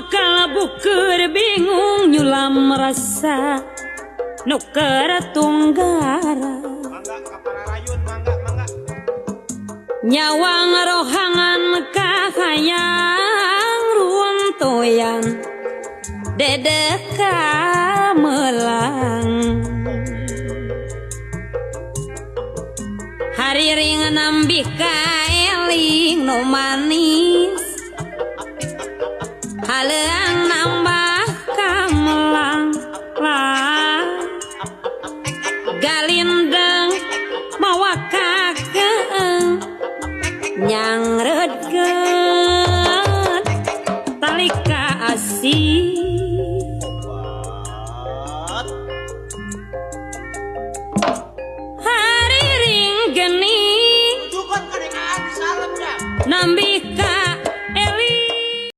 Kalabu keur bingung nyulam rasa nu keur tunggara. Mangga ka pararayun, mangga, mangga. Nyawang rohangan kahayang runtuyan dedek kamelang. Hariring nambih kaeling nu manis haleang.